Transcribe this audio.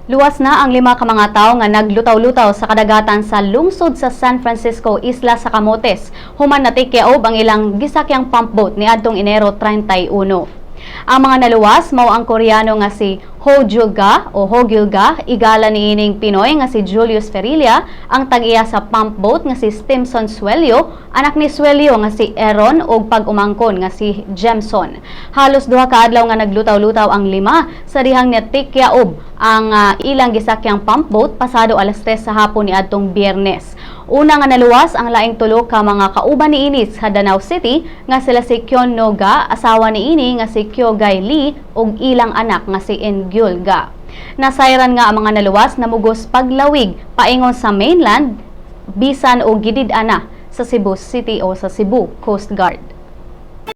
Luwas na ang lima ka mga tawo nga naglutaw-lutaw sa kadagatan sa lungsod sa San Francisco, Isla sa Camotes. Human natikyaob ang ilang gisakyang pump boat niadtong Enero 31. Ang mga naluwas mao ang Koreano nga si Ho Julga o Ho Gilga, igala niining Pinoy nga si Julius Ferilla, ang tag-iya sa pump boat nga si Stimson Suelio, anak ni Suelio nga si Aaron ug pag-umangkon nga si Jemson. Halos 2 ka adlaw nga naglutaw-lutaw ang lima sa dihang natikyaob ang ilang gisakyang pump boat pasado alas 3 sa hapon niadtong Biyernes. Una nga naluwas ang laing tulo ka mga kauban niini sa Danao City nga sila si Kyon Noga, asawa niini nga si Kyo Gai Lee ug ilang anak nga si Engyul Ga. Nasayran nga ang mga naluwas namugos paglawig paingon sa mainland bisan og gidid-an na sa Cebu City o sa Cebu Coast Guard.